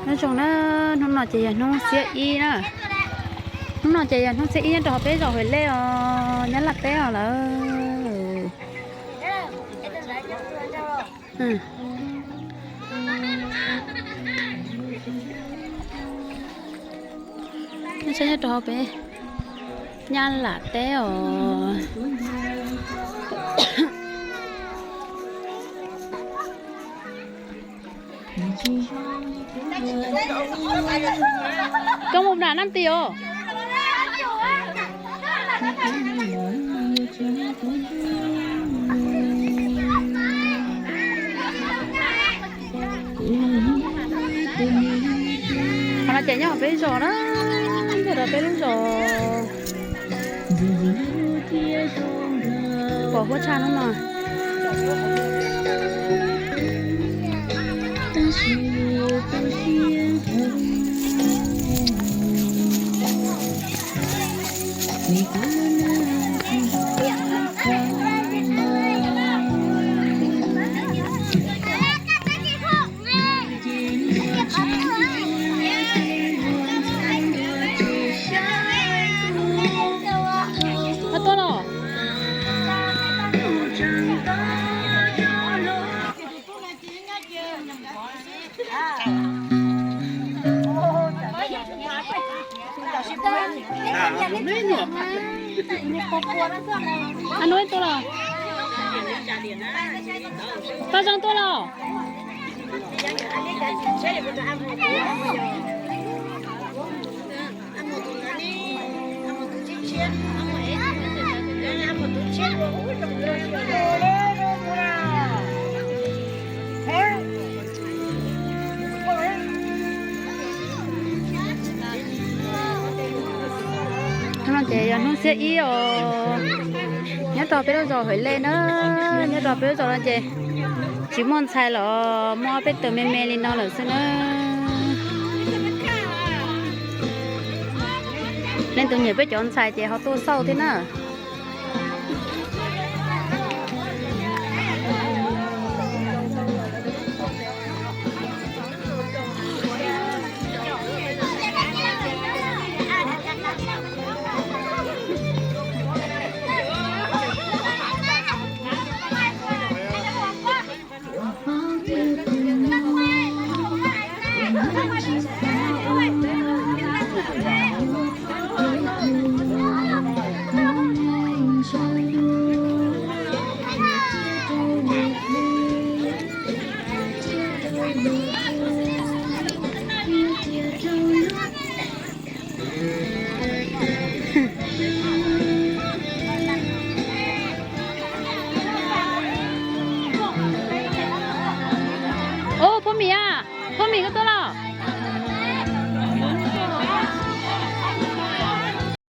Nyob zoo na, hnub no ces yog hnub xiab ib na. Hnub no ces yog hnub xiab ib nyob rau hauv peb zos Huas Lej os, Nyab Laj teb os lawm. Nyob rau hauv peb Nyab Laj teb os. Koj mus nram Nam Tij os. Qhov no ces nyob peb zos na, nyob rau peb lub zos pos huab tshaj hnub no. Tuaj los. Ab, nuj tuaj los. Paj Zoo tuaj los. Hnub no ces yog hnub xiab ib os, nyob rau peb lub zos Huas Lej na, nyob rau peb lub zos no ces tsis muaj ntxhais los muaj ob peb tug me me li no lawm xwb na. Leej twg nyiam peb cov ntxhais ces ho tuaj xauj thiab na. Ub, Phub Mim a, Phub Mim koj tuaj los?